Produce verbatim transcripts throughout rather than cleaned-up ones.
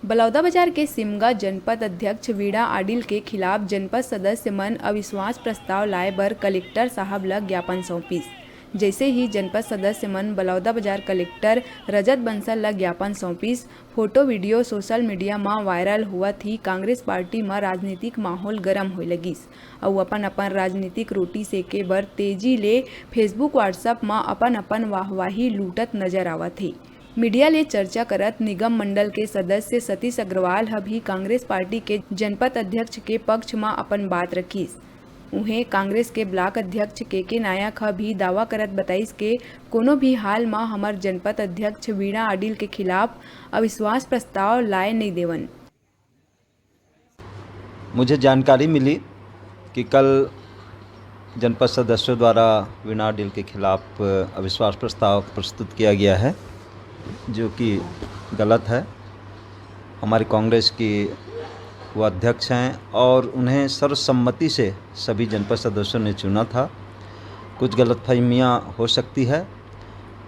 बलौदाबाजार के सिमगा जनपद अध्यक्ष वीणा आडिल के खिलाफ जनपद सदस्य मन अविश्वास प्रस्ताव लाए बर कलेक्टर साहब ल ज्ञापन सौंपिस। जैसे ही जनपद सदस्य मन बलौदाबाजार कलेक्टर रजत बंसल ल ज्ञापन सौंपिस, फोटो वीडियो सोशल मीडिया म वायरल होवत ही कांग्रेस पार्टी म राजनीतिक माहौल गरम होए लगिस। अउ अपन अपन राजनीतिक रोटी सेके बर तेजी ले Facebook, WhatsApp म अपन अपन वाहवाही लूटत नजर आवत हे। मीडिया ले चर्चा करत निगम मंडल के सदस्य सतीश अग्रवाल ह भी कांग्रेस पार्टी के जनपद अध्यक्ष के पक्ष म अपन बात रखिस। उहें, कांग्रेस के ब्लॉक अध्यक्ष के के नायक ह भी दावा करत बताइस के कोनो भी हाल म हमर जनपद अध्यक्ष वीणा आडिल के खिलाफ अविश्वास प्रस्ताव लाए नइ देवन। मुझे जानकारी मिली कि कल जनपद सदस्यों द्वारा वीणा आडिल के खिलाफ अविश्वास प्रस्ताव प्रस्तुत किया गया है, जो कि गलत है। हमारी कांग्रेस की वो अध्यक्ष हैं और उन्हें सर्वसम्मति से सभी जनपद सदस्यों ने चुना था। कुछ गलतफहमियां हो सकती है,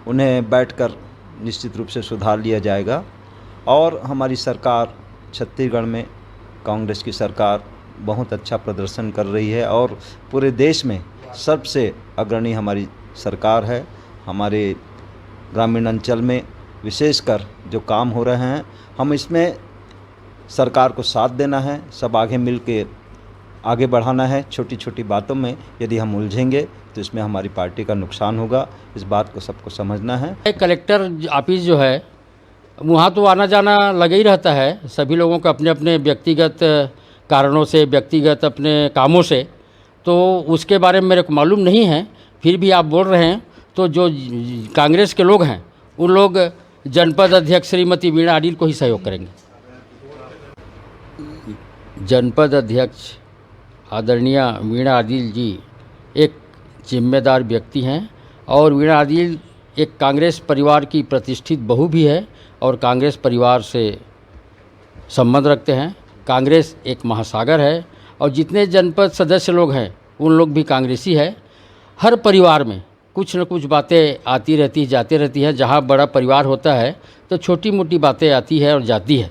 उन्हें बैठकर निश्चित रूप से सुधार लिया जाएगा। और हमारी सरकार, छत्तीसगढ़ में कांग्रेस की सरकार बहुत अच्छा प्रदर्शन कर रही है और पूरे देश में सबसे अग्रणी हमारी सरकार है। हमारे ग्रामीण अंचल में विशेषकर जो काम हो रहे हैं, हम इसमें सरकार को साथ देना है, सब आगे मिल के आगे बढ़ाना है। छोटी छोटी बातों में यदि हम उलझेंगे तो इसमें हमारी पार्टी का नुकसान होगा, इस बात को सबको समझना है। कलेक्टर ऑफिस जो है, वहाँ तो आना जाना लगा ही रहता है सभी लोगों का अपने अपने व्यक्तिगत कारणों से, व्यक्तिगत अपने कामों से, तो उसके बारे में मेरे को मालूम नहीं है। फिर भी आप बोल रहे हैं तो जो कांग्रेस के लोग हैं उन लोग जनपद अध्यक्ष श्रीमती वीणा आडिल को ही सहयोग करेंगे। जनपद अध्यक्ष आदरणीय वीणा आदिल जी एक जिम्मेदार व्यक्ति हैं और वीणा आदिल एक कांग्रेस परिवार की प्रतिष्ठित बहू भी है और कांग्रेस परिवार से संबंध रखते हैं। कांग्रेस एक महासागर है और जितने जनपद सदस्य लोग हैं उन लोग भी कांग्रेसी है। हर परिवार में कुछ न कुछ बातें आती रहती जाती रहती हैं। जहाँ बड़ा परिवार होता है तो छोटी मोटी बातें आती है और जाती है।